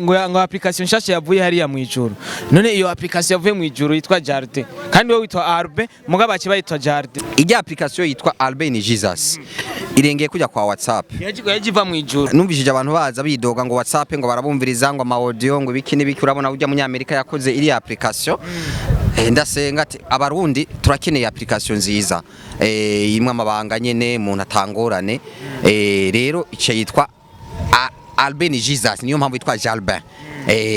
Ngo application nshasha yavuye hariya mu ijuru. None iyo application yavuye mu ijuru yitwa Jardin, kandi wowe witwa Arbe, mugabo bace bayitwa Jardin. Ijya application yitwa Albin Jesus irengeye kujya kwa WhatsApp. Yaje iva mu ijuru. Numvishije abantu baza bidoga ngo WhatsApp ngo barabumviriza, ngo ama audio, ngo ibiki n'ibiki. Urabona ujya munyamerika yakoze iri application. Ndasenga ati Abarundi turakeneye application nziza, imwe amabanga nyene umuntu atangorane. Rero ico yitwa Albin Jesus, niyo mpamvu yitwa Jalbin.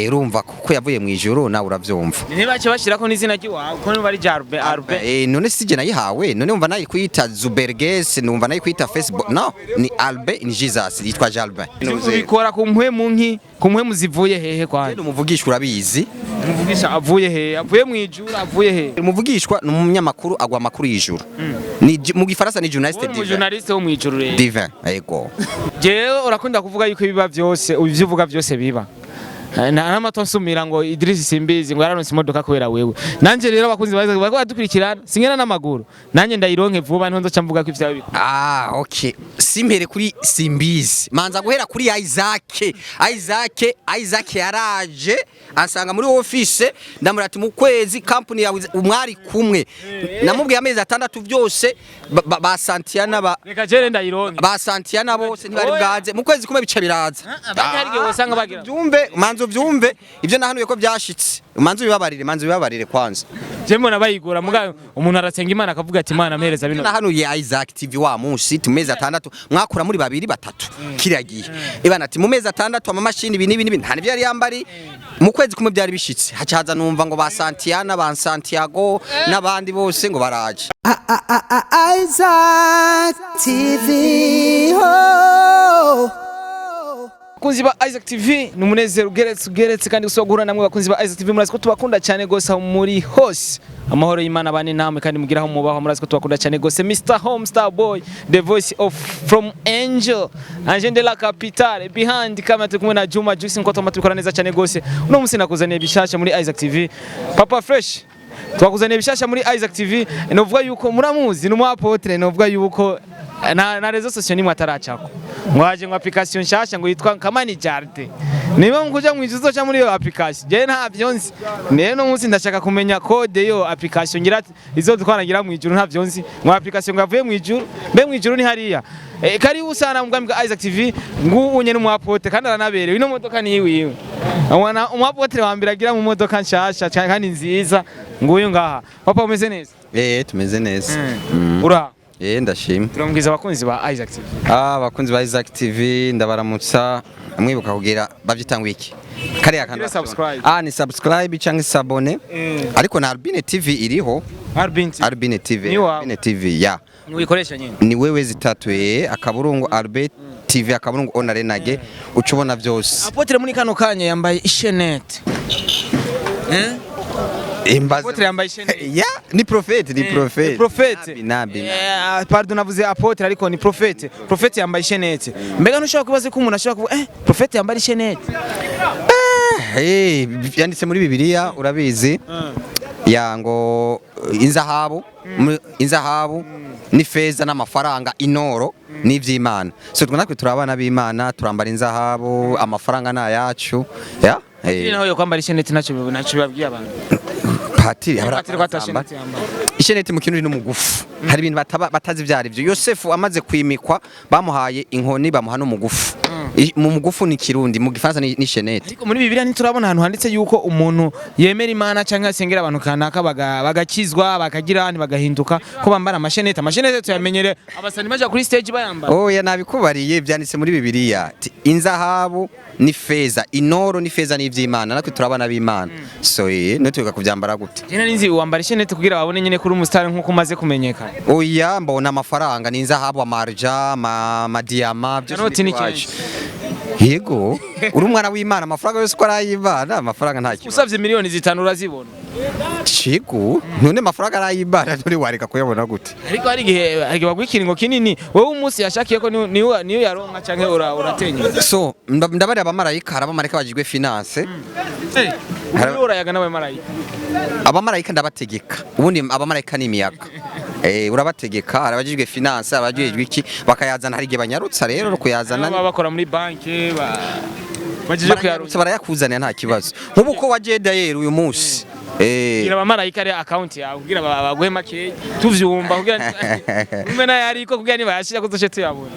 Urumva kuko yavuye mu ijuru, nawe uravyumva. Ntibace bashirako n'izina ry'iwawe ko niba ari Jarbe Arbe? None sije nayihawe? None umva nayi kwita Zuberges, numva nayi kwita Facebook? No, ni Albin Jesus, yitwa Jalbin. Ubikora ku mpwemu nki, ku mpwemu zivuye hehe kwanje? Umuvugishwa, urabizi. Umuvugisha avuye hehe? Avuye mu ijuru? Avuye hehe? Umuvugishwa ni umunyamakuru agwa amakuru y'ijuru. Ni mu gifaransa ni journaliste Wowe divin. Umujournaliste wo mu ijuru rero. Divin, yego. Jewe urakunda kuvuga yuko ibiba byose, ibyo uvuga byose biba. Nta n'amato nsumira ngo Idris Simbizi ngo yararonse imodoka kubera wewe. Nanje rero abakunzi baza bariko badukurikirana, singena n'amaguru, nanjye ndayironke vuba, niho nzoca mvuga ko ivyawe bikora. Ah, okay, simpere kuri Simbizi, manza guhera kuri Isaac. Isaac, Isaac yaraje ansanga muri office, ndamura ati mu kwezi company yawe umwari kumwe, namubwiye amezi 6 byose ba Santiana ba Reka jere ndayironke. ba Santiana bose ntibari Oya. bwaze, mu kwezi kumwe bica biraza. Abandi hari igihe usanga bagira Byumve, manza uvyumve ivyo nahanuye ko byashitse, manza ubibabarire, manza ubibabarire kwanza. Je mbona bayigura, muga umuntu arasenga Imana akavuga ati: "Imana, mpereza bino." Nahanuye Isaac TV wa munsi tu mezi 6 mwakora muri babiri batatu kiriya gihe, ibana ati mu mezi 6 amamashini ibi n'ibi n'ibi, nta nivyo yari yambari. Mu kwezi kumwe byari bishitse, hacaza numva ngo ba Santiana, ba Santiago n'abandi bose ngo baraje. Isaac TV. Oh. Bakunzi ba Isaac TV, ni umunezero ugeretse ugeretse kandi gusaba guhura namwe. Bakunzi ba Isaac TV, murazi ko tubakunda cyane gose aho muri hose. Amahoro y'Imana bane namwe kandi mugira aho mubaho. Murazi ko tubakunda cyane gose. Mr Home Star Boy, the voice of from Angel Angel de la Capitale, behind camera turi kumwe na Juma Juice, nko tuma tubikora neza cyane gose. Uno munsi nakuzaniye bishasha muri Isaac TV. Papa Fresh, twakuzaniye bishasha muri Isaac TV. Novuga yuko muramuzi, ni umu apôtre. Novuga yuko na réseaux sociaux nimwe ataracako, ngo haje ngo application nshasha ngo yitwa Kamani Jardin. Niba mukuja mu izuzo muri iyo application, je ntavyo nzi. Rero no munsi ndashaka kumenya code yo application ngira izodutwara mu ijuru. Ntavyo nzi, ngo application ngo avuye mu ijuru. Mbe mu ijuru ni hariya? Karibu sana mu bwami bwa Isaac TV. Ngubu nyene umu apôtre kandi aranaberewe. Ino modoka ni iwiwe. Ubona umu apôtre wa mbere agira mu modoka nshasha kandi nziza, nguyu ngaha. Papa, umeze neza? Tumeze neza. Ura Ndashima. Turamubwiza abakunzi ba Isaac TV. Ah, abakunzi ba Isaac TV, ndabaramutsa. Mwibuka kugira bavyitangwa iki kariya kantu? Bagire subscribe. Ah, ni subscribe cyangwa s'abonner. Ariko na Albine TV iriho. Albin TV. Albine TV. Ni wawe. Albine TV ya. Wikoresha nyine. Ni wewe zitatu akaburungu Albert TV akaburungu Onarenage, uca ubona byose. Apôtre muri kano kanya yambaye ishenete. Imbaze. Apôtre yambaye ishenete. Ya, ni prophète, ni prophète. Prophète. Nabi, nabi, nabi. Pardon, navuze apôtre ariko ni prophète. Prophète yambaye ishenete. Mbega ntushobora kubaza ko umuntu ashobora kuvuga prophète yambaye ishenete? Yanditse muri Bibiliya, urabizi ya, ngo inzahabu inzahabu n'ifeza n'amafaranga, inoro n'ivy'Imana. So twe natwe turi abana b'Imana, turambara inzahabu, amafaranga ni ayacu ya. Patiri naho yo kwambara ishenete ntacyo bibabwiye abantu. Patiri? Patiri ko atashenete yambaye. Isheneti mu kirundi n'umugufu. Hari ibintu batazi ibyo ari byo. Yosefu amaze kwimikwa bamuhaye inkoni, bamuha n'umugufu. Mu mugufu ni kirundi, mu gifaransa ni chaînette. Ariko muri Bibiliya ntiturabona ahantu handitse yuko umuntu yemera Imana cyangwa asengera abantu kanaka bagakizwa, bakagira bagahinduka, ko bambara amashenete. Amashenete tuyamenyere abasani baja kuri stage bayambara. Oya, nabikubariye, byanditse muri Bibiliya. Ti, inzahabu ni feza, inoro ni feza n'ivy'Imana, natwe turabana b'Imana. So nitwiga kuvyambara gute? Je nari nzi wambara ishenete kugira babone nyene kuri umustar nkuko umaze kumenyekana. Oya, mbona amafaranga ni inzahabu, amarja, amadiyama, byose Inoti ni iwacu. Yego, uri umwana w'Imana, amafaranga yose uko ari ay'Imana, amafaranga nta kibazo. Usavye miliyoni 5 urazibona. Cigu, none amafaranga ari ay'Imana, none wareka kuyabona gute? Ariko hari igihe baguha ikiringo kinini, wowe umunsi yashakiye ko niyo yaronka canke uratenyera. So ndabarira abamarayika, hari abamarayika bajijwe finance. Ubu urayaga n'abamarayika? Abamarayika ndabategeka. Ubundi abamarayika ni imiyaga. Urabategeka, hari abajijwe finance, abajijwe iki, bakayazana. Hari igihe banyarutsa rero no kuyazana. Baba bakora muri banki ba Bajeje Baranyarutse barayakuzanira, nta kibazo. Nk'ubu ko wagiye dayeri uyu munsi. Kugira abamarayika ari account yawe kugira baguhe makeya tuvyumva, kugira umwe nayo ariko kugira nibayashira kuzoce tuyabona.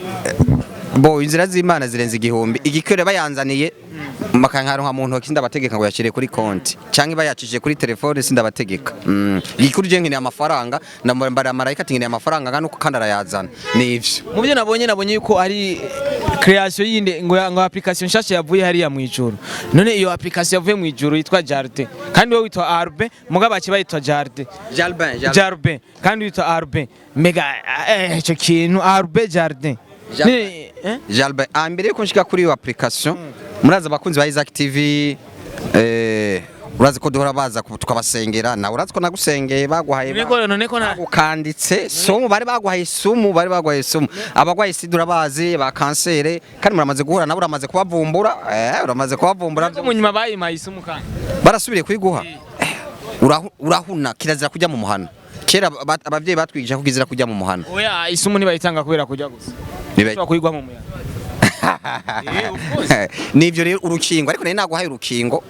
Bo, inzira z'Imana zirenze igihumbi. Igikore bayanzaniye bakankaronka mu ntoki, sindabategeka ngo yashire kuri konti canke bayacishije kuri telefone, sindabategeka. Igikuru je nkeneye amafaranga, ndambara marayika ati nkeneye amafaranga ngana uko, kandi arayazana, nivyo. Mu byo nabonye yuko ari creation yindi ngo application nshasha yavuye hariya mu ijuru. None iyo application yavuye mu ijuru yitwa Jardin, kandi wowe witwa Arbe, mugabo bace bayitwa Jardin. Jalbin. Jardin, kandi witwa Arbe. Mega ico kintu Arbe Jardin. Jardin. Eh? Jalbin. Ah, mbere yuko nshika kuri iyo application, murazi abakunzi ba Isaac TV, urazi ko duhora baza tukabasengera, nawe urazi ko nagusengeye baguhaye None ko na bagukanditse sumu, bari baguhaye sumu, bari baguhaye sumu. Abagwaye sida urabazi, ba kansere, kandi muramaze guhura nabo, uramaze kubavumbura, uramaze kubavumbura. Ko mu nyuma bayimpaye isumu kandi. Barasubiriye kuyiguha. Urahuna, kirazira kujya mu muhana. Kera abavyeyi batwigisha ko kizira kujya mu muhana. Oya, isumu ntibayitanga kubera kujya gusa. Ushobora kuyigwa mu muyaga. Of course. Nivyo rero, urukingo, ariko nari naguhaye urukingo,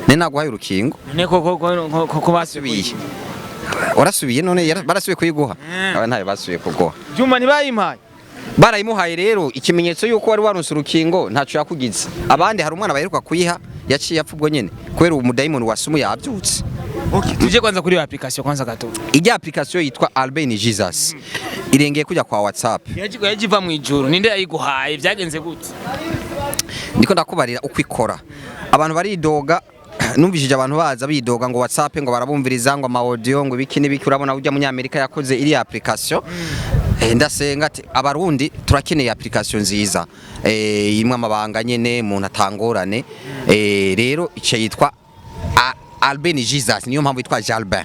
nari naguhaye urukingo. None ko basubiye. Subiye, warasubiye none barasubiye kuyiguha. Aba ntayo basubiye kuguha. Juma ntibayimpaye. Barayimuhaye rero, ikimenyetso yuko wari waronse urukingo ntaco yakugize. Abandi, hari umwana baheruka kuyiha yaciye apfa ubwo nyene kubera uwo mudayimoni wa sumu yabyutse. Okay, tuje kwanza kuri iyo application kwanza gato. Ijya application yitwa Albin Jesus irengeye kujya kwa WhatsApp. Yajiva mu ijuru, ninde yayiguhaye, byagenze gute? Ndiko ndakubarira uko ikora. Abantu baridoga, numvishije abantu baza bidoga ngo WhatsApp ngo barabumviriza, ngo ama audio, ngo ibiki n'ibiki. Urabona ujya munyamerika yakoze iri application. Ndasenga ati abarundi turakeneye application nziza, imwe amabanga nyene umuntu atangorane. Rero ico yitwa Albin Jesus, niyo mpamvu yitwa Jalbin.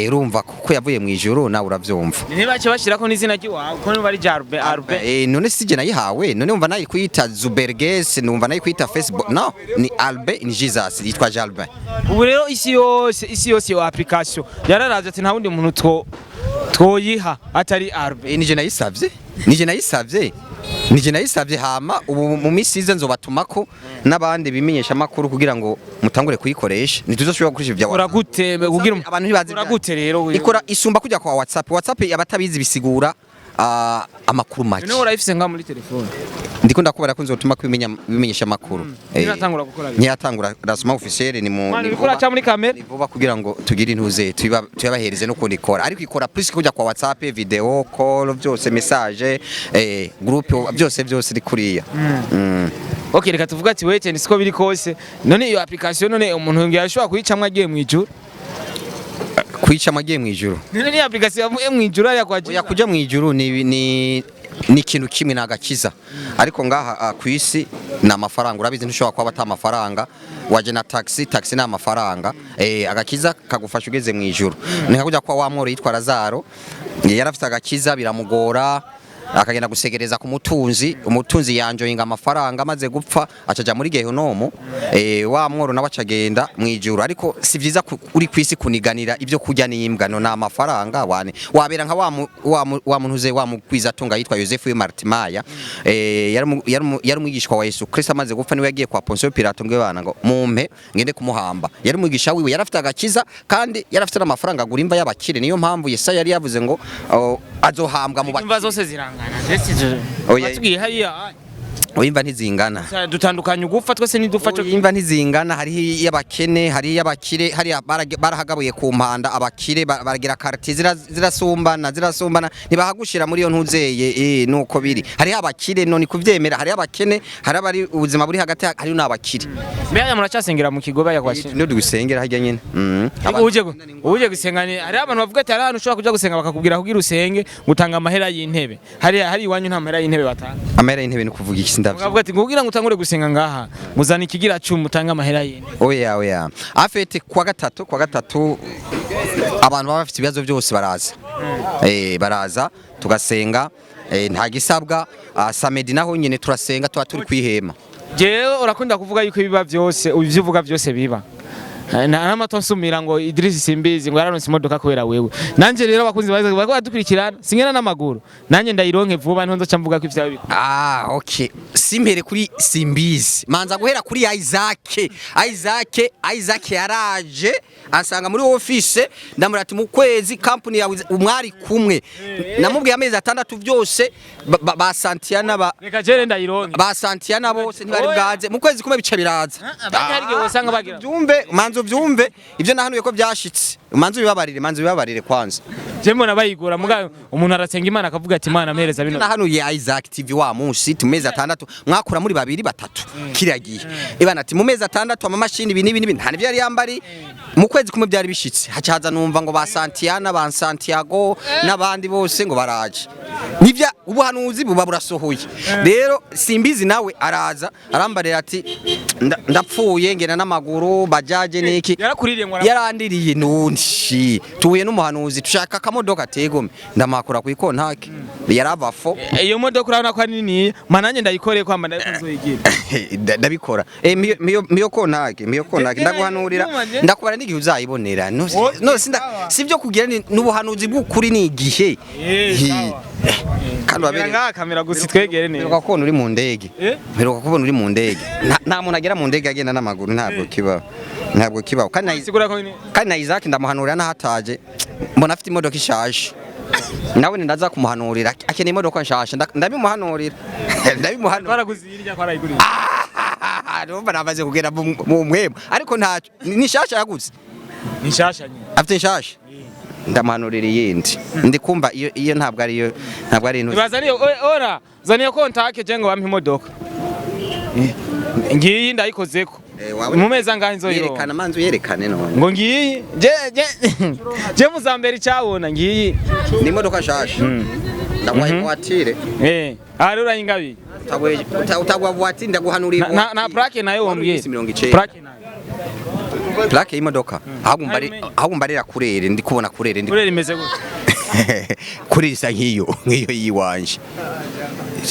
Urumva kuko yavuye mu ijuru, nawe uravyumva. Ntibace bashirako n'izina ry'iwawe ko niba ari Jarbe Arbe? None sije nayihawe? None umva nayi kuyita Zuberges, numva nayi kuyita Facebook? No, ni Albin Jesus, yitwa Jalbin. Ubu rero isi yose iyo application yararaje ati nta wundi muntu twoyiha atari Arbe. Nije nayisavye, nije nayisavye, nije nayisavye. Hama ubu mu misi ize nzobatumako n'abandi bimenyesha makuru kugira ngo mutangure kuyikoresha. Ntituzoshobora gukoresha ibya Ikora gute kugira Abantu ntibazi. Ikora gute rero? Ikora isumba kujya kwa WhatsApp. WhatsApp abatabizi bisigura amakuru make. None urayifise nga muri telefone? Ndiko ndakubara ko nzotuma kubimenya bimenyesha makuru. Ntiratangura gukora rero? Ntiratangura rasma officiel, ni mu Mani ni uriko uraca muri kamera. Ni vuba kugira ngo tugire intuze tuyabahereze no ikora, ariko ikora plus kujya kwa WhatsApp, video call, byose, message, group, byose byose iri kuriya. Okay, reka tuvuga ati wete ni siko biri kose. None iyo application, none umuntu yashobora kuyicamwa agiye mu ijuru? Kwica amagiye mu ijuru? None ni application yavuye mu ijuru hariya kwa Oya, Jesus? kuja mu ijuru ni ikintu kimwe nagakiza, ariko ngaha ku isi ni amafaranga. Urabizi ntushobora kuba ata amafaranga, waje na taxi, taxi ni amafaranga. Agakiza kagufasha ugeze mu ijuru. Ni nka kujya kwa wa mworo yitwa Lazaro, yari afite agakiza biramugora, akagenda gusegereza ku mutunzi. Umutunzi yanjoyinga amafaranga, amaze gupfa acaja muri gehinomu. Wa mworo nawe acagenda mu ijuru. Ariko si vyiza uri kwisi kuniganira ibyo kurya n'imbwa. No ni amafaranga wane wabera nka wa muntu uze wa mugwiza tunga yitwa Yosefu w'Martimaya. Yari umwigishwa wa Yesu Kristo. Amaze gupfa niwe yagiye kwa Pontiyo Pilato ngo bana ngo mumpe ngende kumuhamba. Yari umwigisha wiwe, yari afite agakiza kandi yari afite n'amafaranga, agura imva y'abakire. Niyo mpamvu Yesaya yari yavuze ngo oh, azohambwa mu Imva bakire. zose zirangana. Ndetse Oya. batubwiye hariya. Imva ntizingana. Dutandukanye ugufa twese ntidufa cyo. Imva ntizingana, hariho iy'abakene, hariho iy'abakire, hariya barahagabuye ku mpanda abakire baragira quartier zirasumbana, zirasumbana, ntibahagushira muri iyo ntuzeye. Nuko biri, hariho abakire none kuvyemera, hariho abakene, hari abari ubuzima buri hagati, hariho n'abakire. Mbega muracasengera mu kigo baya kwa Niyo dusengera harya nyene. Uje gusenga ni hari abantu bavuga ati hari ahantu ushobora kuja gusenga bakakubwira kugira usenge gutanga amahera y'intebe. Hari iwanyu nta mahera y'intebe batanga? Amahera y'intebe ni kuvuga iki? Sindavyo. Bakavuga ati kugira ngo utangure gusenga ngaha muzana ikigira cumi, utange amahera y'intebe. Oya, oya, afete kwa gatatu abantu baba bafite ibibazo byose baraza, baraza tugasenga, nta gisabwa. Samedi naho nyine turasenga, tuba turi kwihema. Jewe urakunda kuvuga yuko ibiba byose, ibyo uvuga byose biba. N'amato nsumira ngo Idris Simbizi ngo yararonse imodoka kubera wewe. Nanje rero abakunzi ba Isaac bariko badukurikirana, singena n'amaguru, nanje ndayironke vuba, niho nzoca mvuga ko ivyawe bikora. Ah, okay. Simpere kuri Simbizi. Manza guhera kuri Isaac. Isaac, Isaac yaraje ansanga muri office, ndamura ati mu kwezi company yawe umwari kumwe. Namubwiye amezi 6 byose ba Santiana ba Reka jere ndayironke. ba Santiana bose ntibari Oya. bwaze. Mu kwezi kumwe bica biraza. Bandi hari igihe wosanga bagira Byumve, manza uvyumve ivyo nahanuye ko byashitse. Manza ubibabarire, manza ubibabarire kwanza. Je mbona bayigura, muga umuntu arasenga Imana akavuga ati Imana mpereza bino. Nahanuye Isaac TV wa munsi tu mezi 6 mwakura muri babiri batatu kiriya gihe, ibana ati mu mezi 6 amamashini ibi n'ibi n'ibi, nta nivyo yari yambari. Mu kwezi kumwe byari bishitse, hacaza numva ngo ba Santiana, ba Santiago n'abandi bose ngo baraje, nivya ubuhanuzi buba burasohoye. Rero Simbizi nawe araza arambarira ati ndapfuye ngena n'amaguru bajaje niki. Yarakuririye ngo Yarandiriye nundi tuhuye n'umuhanuzi, tushaka akamodoka tegome, ndamakura ku ikontake yarava fo. Iyo modoka urabona ko ari nini, mananye ndayikoreye kwamba ndayikunzoyigira. Ndabikora. Miyo kontake, miyo kontake ndaguhanurira, ndakubara n'igihe uzayibonera. No, no sinda sivyo kugira n'ubuhanuzi bw'ukuri ni igihe. Sawa. Kandi wabere ngaha kamera gusa twegere neza. Mperuka kubona uri mu ndege. Eh? Mperuka kubona uri mu ndege. Nta muntu agera mu ndege agenda n'amaguru, ntabwo kibaho, ntabwo kibaho. Kandi na Sigura ko ni kandi na Isaac ndamuhanurira n'ahataje, mbona afite imodoka ishaje, nawe ndaza kumuhanurira akeneye imodoka nshasha, ndabimuhanurira, ndabimuhanurira. Baraguze hirya ko arayigurira. Numva namaze kugera mu mwemu, ariko ntacyo, ni nshasha yaguze. Ni nshasha nyine. Afite nshasha, ndamuhanurira iyindi, ndi kumva iyo ntabwo ariyo, ntabwo ari intuzi. Ibazaniye ora zaniye kontake je ngo bampe imodoka. Ngiyi ndayikozeko. Mu mezi angahe nzoyironka? Yerekana, manzi uyerekane none. Ngo ngiyi je muzambere icyabona ngiyi. Ni imodoka nshasha, ndaguhaye voiture. Aha rero urayingabiye. Utagwa voiture, ndaguhanurira. Na plaque nayo wombwiye. 90. Plaque nayo. Plaque y'imodoka ahubwo mbari Ntabimenye. ahubwo mbarira kurere, ndi kubona kurere ndi Kurera imeze gute? Kurere isa nk'iyo yiwanje.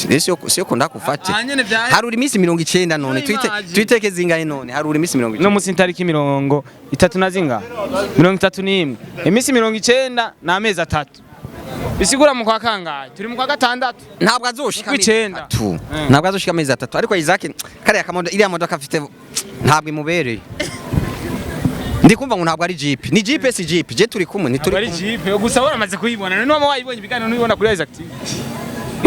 Ese yo ndakufate. Ah, nyene vya- Harura iminsi 90 none twite Imagine. twiteke zingahe none? Harura iminsi No 90. musi tariki 30 na zinga 31, iminsi 90 ni amezi 3, bisigura mu kwa kangahe? Turi mu kwa gatandatu. Ntabwo azoshika amezi Ukw'icenda. 3. Ntabwo azoshika amezi 3, ariko Isaac kariya kamodo, iriya modoka afite ntabwo imubereye. Ndi kumva ngo ntabwo ari jeep, ni jeep, si jeep, je turi kumwe Ntabwo ntituri ari kumwe. jipe gusa, waramaze kuyibona none waba wayibonye ibiganiro ntubibona kuri Isaac TV?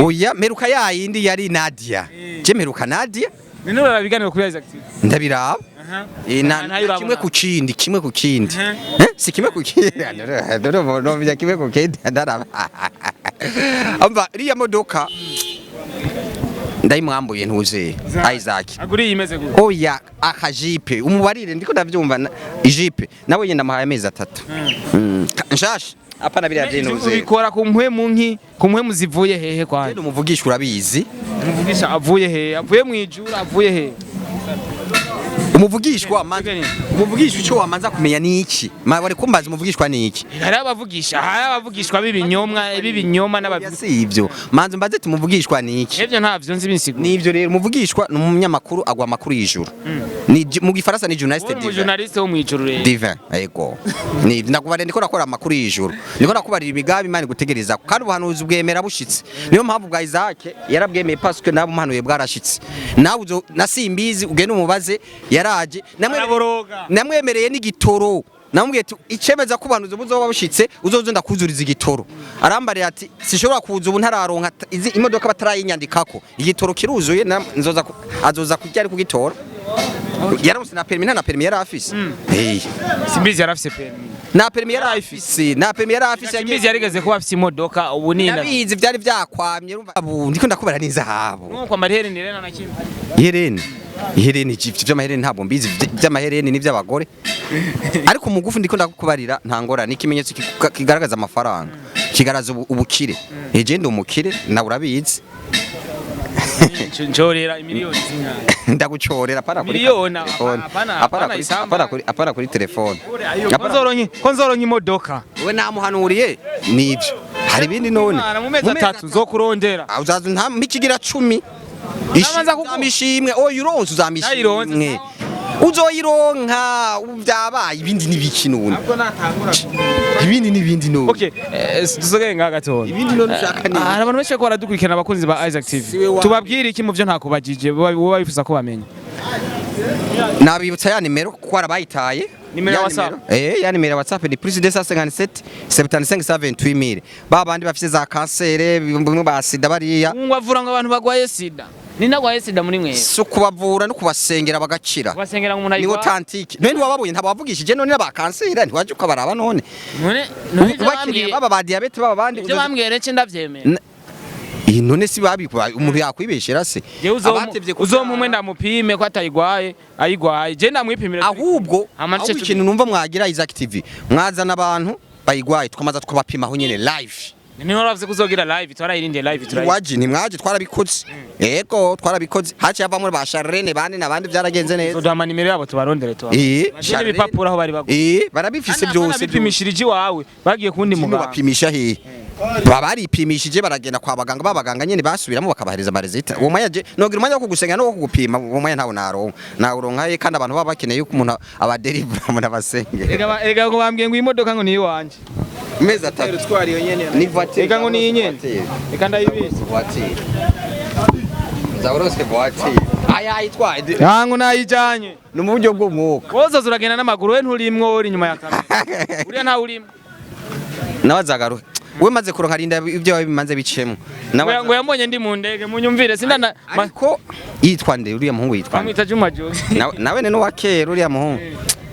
Oya, meruka yayindi yari Nadia, je meruka Nadia. None uraraba ibiganiro kuri Isaac TV? Ndabiraba. Ntayo urabona. Kimwe ku kindi, kimwe ku kindi. Si kimwe ku kindi, ndoro kimwe ku kindi ndaraba. Umva iriya modoka ndayimwambuye ntuze Isaac. Aguriye imeze gute? Oya, akajipe umubarire, ndiko ndavyumva ijipe nawe nyenda muhaye amezi 3. Nshasha, apana biriya vyintuze. Ubikora ku mpwemu nki, ku mpwemu zivuye hehe kwanje? Umuvugisha urabizi. Umuvugisha avuye hehe? Avuye mu ijuru, avuye hehe? Umuvugishwa umuvugishwa icyo wamanza kumenya ni iki? Ma wari kumbaza umuvugishwa ni iki? Hari abavugisha, hari abavugishwa b'ibinyomwa, b'ibinyoma n'abavugisha. Si ivyo, manza mbaze ati umuvugishwa ni iki? Ivyo ntavyo nzi binsigura. Nivyo rero, umuvugishwa ni umunyamakuru agwa amakuru y'ijuru. Ni mu gifaransa ni journaliste Wowe divin. umujournaliste wo mu ijuru rero. Divin, yego. Ni ndakubarira, ndiko nakora amakuru y'ijuru. Ndiko nakubarira imigambi Imana igutegereza. Kandi ubuhanuzi bwemera bushitse. Niyo mpamvu bwa Isaac yarabwemeye parce que nabo umuhanuye bwarashitse. Nawe uzo na Simbizi ugende umubaze yaraje. Araboroga. Namwemereye n'igitoro. Namubwiye ati icemeza ko ubuhanuzi buzoba bushitse uzoze ndakuzuriza igitoro. Arambarira ati sishobora kuza ubu ntararonka izi imodoka batarayinyandikako. Igitoro kiruzuye nzoza azoza kujya ari kugitora. Yaronse na permis, nta na permis yari afise. Simbizi yarafise permis. Na permis yari afise, na permis yari afise. Simbizi yarigeze kuba afise imodoka ubu ni Ndabizi byari byakwamye, urumva ubu ndiko ndakubara n'izahabu. Nuko kwambara ihereni rero na kimwe. Ihereni, ihereni vy'amahereni ntabwo mbizi, vy'amahereni ni vy'abagore. Ariko umugufu ndiko ndakubarira nta ngorane, ikimenyetso kigaragaza amafaranga, kigaragaza ubukire. Eje ndi umukire nawe urabizi. Ncorera imiliyoni zingahe? Ndagucorera apana kuri Miliyoni, telefone. apana- Apana apana kuri isamba. apana kuri telefone. Ko nzoronka imodoka. We namuhanuriye nivyo. Hari ibindi none. Mu mezi 3 nzokurondera. Uzaza nta mikigira 10. Nabanza kugu- Uzamishimwe, oya uronse Nayironse, uzamishimwe. Uzoyironka, ubu byabaye. Ibindi n'ibiki none? Ibindi n'ibindi none? Okay, tuzogere ngaha gatoya. Ibindi none ushaka ni Hari abantu benshi bariko baradukurikirana, abakunzi ba Isaac TV. Siwe wa- Tubabwire iki mu byo ntakubajije wowe bifuza ko bamenya? Nabibutsa ya nimero kuko harabayitaye. Nimero ya Ya WhatsApp? Ya nimero ya WhatsApp ni plus 257 75 78000. Ba bandi bafise za kansere, bimwe ba sida bariya. Ngo avura ngo abantu bagwaye sida. Ni nagwaye sida muri mwe? Si ukubavura no kubasengera bagakira. Basengera ngo umuntu Ni ayigwaye. authentique. None ntiwababonye, ntabavugishije none n'aba kanseri ntiwaje ukabaraba none? None ibyo Ubakiriye bambwiye baba ba diabète, baba bandi. Ibyo bambwiye rece ndavyemera. None si babi, umuntu yakwibeshera se? Jewe Abatevye kuvyara- uzompa umwe ndamupime ko atayigwaye, ayigwaye je ndamwipimira. Ahubwo Hama nice ahubwo ikintu numva mwagira Isaac TV, mwazana abantu bayigwaye tukamaza tukabapima aho nyene live. Niho uravuze ko uzogira live, twarayirindiye live, turayi. Waje ntimwaje, twarabikoze. Yego, twarabikoze, haciye havamwo ba Charlene bane n'abandi, byaragenze neza. Uzoduha amanimero yabo tubarondere tuba. Charlene. N'ibipapuro aho bari baguye. Barabifise byose. Bipimishirije iwawe bagiye kuwundi Kimwe muganga. bapimisha hehe? Baba baripimishije, baragenda kwa baganga, babaganga nyene basubiramo bakabahereza ama résultats. Uwo mwanya je nogira umwanya wo kugusenga no wo kugupima, uwo mwanya ntawo naronka, nawuronka he? Kandi abantu baba bakeneye yuko umuntu abadelivra, umuntu abasengera. Erega ngo bambwiye ngo iyi modoka ngo ni iwanje. Mezi 3 Twari iyo nyene. Ni voiture. Eka ngo ni iyi nyene. Reka ndayibise. Voiture zaurose, voiture aya ayitwaye. Ah, ngo nayijanye. Ni mu buryo bw'umwuka. Wowe uzoza uragenda n'amaguru, we nturimwo, uri inyuma ya kamera. Uriya ntawe urimwo. Nawe azagaruka, we maze kuronka rinda ibyo bimanze bicemo. Nawe Ngo yambonye ndi mu ndege, munyumvire sindana. Ariko yitwa nde uriya muhungu? Yitwa nde? Bamwita Juma Jux. Nawe ni n'uwa kera uriya muhungu,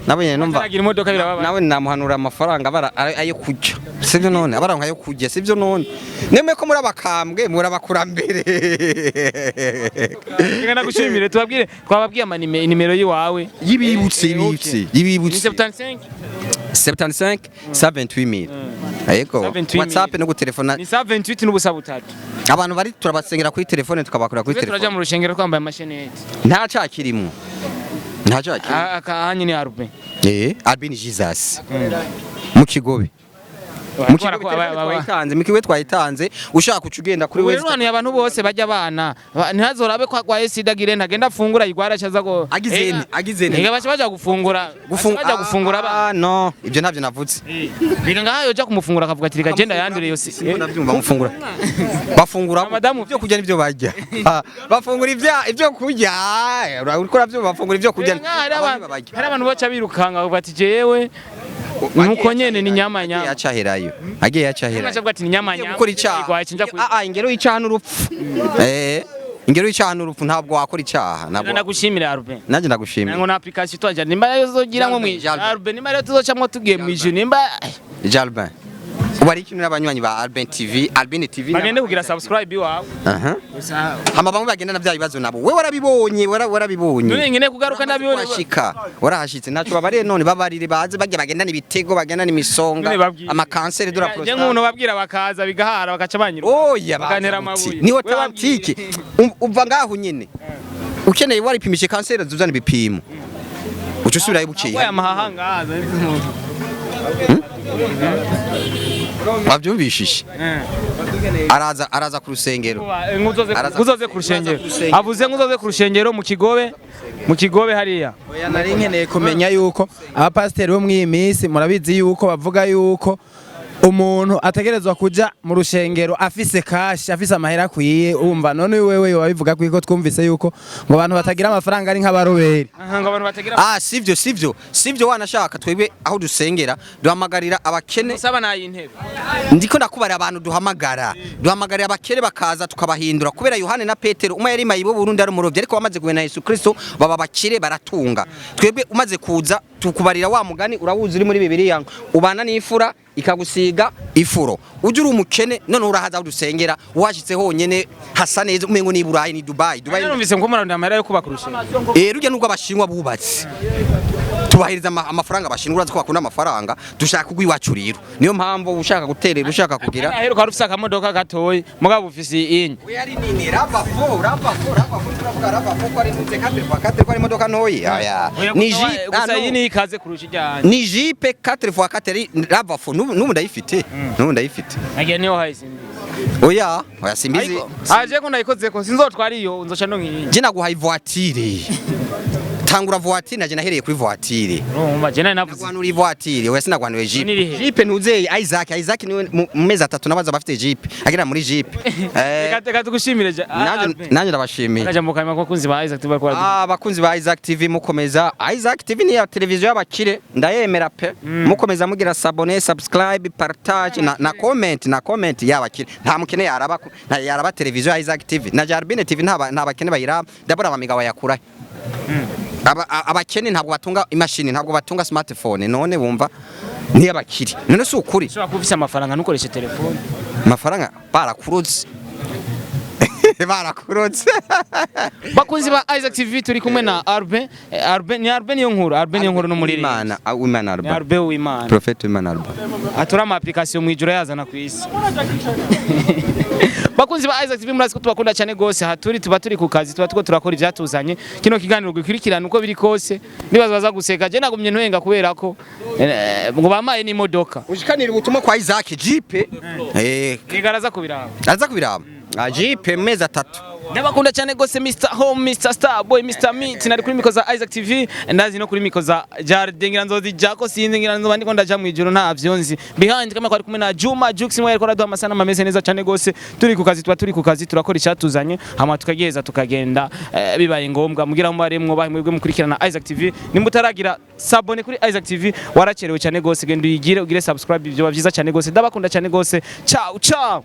nawe nyene numva. Ataragira imodoka birababaza. Nawe namuhanura amafaranga bara ayo kurya, sivyo none? Abaronka ayo kurya, sivyo none? Nemwe ko muri abakambwe, muri abakurambere. Reka nagushimire, tubabwire, twababwiye amanime nimero yiwawe. Yibibutse. Okay. Yibibutse. Ni Yibibutse. 75. 75 78000, yego. 78,000. WhatsApp no gutelefona. Ni 78 n'ubusa butatu. Abantu bari turabasengera kuri telefone, tukabakura kuri Twe turaja telefone. mu rushengero twambaye amasheneti. Nta cakirimo, nta cakirimo. Akahanye ni Arbe. Albin Jesus mu Kigobe, mu Kigobe telefone twayitanze, mu Kigobe twayitanze. Ushaka kuca ugenda kuri Ubu wese. rero hanuye abantu bose bajya abana ntihazorabe ko agwaye sida, agire ntagenda afungura ayigwara acaza go. Agize nte? Agize nte? Ega baca baja gufungura. Baca baja gufungura abana. Ah, no, ibyo ntabyo navutse. Biga ngaha yoja kumufungura akavuga ati reka genda yandure yo si. Sinko nabyumva mufungura, bafungura Madamu- ibyo kurya nibyo barya. Bafungura ibya ibyo kurya, uriko urabyumva, bafungura ibyo kurya. Biga ngaha hari Abantu abantu barya. hari abantu baca birukanga bavuga ati jewe nuko nyene ni nyama Agiye nyama. yacaherayo, agiye yacaherayo. Aca avuga ati ni nyama Agiye nyama. gukora icyaha. Ayigwaye cinja Ah, ah, ingero y'icyaha n'urupfu, ingero y'icyaha n'urupfu, ntabwo wakora icyaha, ntabwo. Ndagushimira Arbe. Nanjye ndagushimira. Ngo na application twaja nimba rero tuzogira nko Jalbin, Jalbin. Arbe, nimba rero tuzocamwo tugiye mu ijuru nimba. Jalbin, ubu ari ikintu n'abanywanyi ba Albin TV, Albin TV. Bagende kugira subscribe iwawe. Aha. Hama bamwe bagenda na bya bibazo nabo, we warabibonye, warabibonye. None ngene kugaruka ndabibone. Washika warahashitse, ntacyo babariye none? Babarire baze bajya bagendana ibitego, bagendana imisonga. None babwire. Amakanseri de la Je prostate. nk'umuntu babwira bakaza bigahara bakaca banyiruka. Oya, Bakantera baza amabuye. ni We authentique. Uva ngaho nyene ukeneye waripimishe kanseri, uzana ibipimo uca usubirayo bukeye. Oya, amahaha ngaza. Wabyumvishije, araza, araza ku rusengero. Araza- Nguzoze ku rushengero. Araza ku rusengero. Avuze nguzoze ku rushengero mu Kigobe, mu Kigobe hariya. Oya, nari nkeneye kumenya yuko abapasiteri bo mw'iyi minsi, murabizi yuko bavuga yuko umuntu ategerezwa kuja mu rushengero afise cash, afise amahera akwiye. Umva none wewe wabivuga kwiko twumvise yuko ngo abantu batagira amafaranga ari nk'abaroberi? Aha ngo abantu batagira. Ah, sivyo, sivyo, sivyo. Wanashaka twebwe aho dusengera duhamagarira abakene. Usaba nayi intebe. Ndiko ndakubarira abantu duhamagara, duhamagarira abakene bakaza tukabahindura, kubera Yohane na Petero umwe yari mayibo Burundi ari umurovyi, ariko bamaze guhena Yesu Kristo baba bakire, baratunga. Twebwe umaze kuza tukubarira wa mugani urawuzi uri muri Bibiliya, ubana n'ifura ikagusiga ifuro. Ujye uri umukene none urahaza aho dusengera, washitse honyene hasa neza umengo ni Burayi, ni Dubai, Dubai. Numvise ngo murarondera amahera yo kubaka urusengero. Rujya nubwo abashinwa bubatse tubahiriza amafaranga, abashinwa urazi ko bakunda amafaranga. Dushaka kugwa iwacu rero, niyo mpamvu ushaka guterera, ushaka kugira. Aheruka wari ufise akamodoka gatoyi, mugabo ufise inye. Oya, ari nini, RAV4, RAV4, RAV4, turavuga RAV4 ko ari ntuze 4x4, ko ari imodoka ntoyi. Aya ni Jeep. Gusa iyi ni ikaze kurusha ijyanye. Ni Jeep 4x4 ari RAV4, n'ubu ndayifite, n'ubu ndayifite. Nagiye niyo hayi simbizi. Oya, oya, simbizi. Ariko aje ko nayikoze ko sinzotwara iyo, nzoca no nkiyi. Je naguhaye voiture. Tangura voiture, naje nahereye kuri voiture. Urumva je nari navuze. Nagwanura voiture, oya, sinagwanuye Jeep. Nirihe? Jeep ntuzeye Isaac, Isaac niwe mu mezi 3 nabaza bafite Jeep, agera muri Jeep. Reka tugushimire. Nanje nanje ndabashimiye. Akajambo kanyuma ku bakunzi ba Isaac TV bariko Ah, abakunzi ba Isaac TV, mukomeza. Isaac TV ni ya televiziyo y'abakire, ndayemera pe. Mukomeza mugira s'abonner, subscribe, partage na comment, na comment y'abakire. Nta mukene yaraba nta yaraba televiziyo ya Isaac TV na Jarbine TV, nta bakene bayiraba. Ndabona abamiga bayakura. Abakene ntabwo batunga imashini, ntabwo batunga smartphone, none bumva ni abakire. None si ukuri? Ushobora kuba ufise amafaranga ntukoreshe telefone. Amafaranga barakurutse, barakurutse. Bakunzi ba Isaac TV, turi kumwe na Albin. Albin ni Albin niyo nkuru, Albin niyo nkuru n'umuririmbyi. Imana, Imana Ni Albin. Albin w'Imana. Prophet Imana Albin. Atura ama application mu ijoro yazana ku isi. Bakunzi ba Isaac TV, murazi ko tubakunda cyane gose. Haturi tuba turi ku kazi, tuba tuko turakora ivyatuzanye. Kino kiganiro gikurikirana uko biri kose, nibaza baza guseka. Je nagumye ntwenga kubera ko ngo bamaye n'imodoka. Ushikanira ubutumwa kwa Isaac, Jeep. Nigaraza kubiraba. Aza kubiraba. Ah, Jeep mezi 3. Ndabakunda cyane gose, Mr Home, Mr Star Boy, Mr Meat. Nari kuri micro za Isaac TV, ndazi no kuri micro za Jardin, ngira nzozi jako, sinzi, ngira nzoba ndiko ndaja mu ijoro, ntavyo nzi. Behind kama kwari kumwe na Juma Jux, mwe yariko araduha amasanamu ameze neza cyane gose. Turi ku kazi, tuba turi ku kazi, turakora icyatuzanye, hama tukageza tukagenda, bibaye ngombwa. Mugira mu baremwo bahe mwebwe mukurikirana Isaac TV. Nimba utaragira s'abonner kuri Isaac TV, waracerewe cyane gose. Genda uyigire, ugire subscribe, ibyo byiza cyane gose. Ndabakunda cyane gose. Ciao ciao.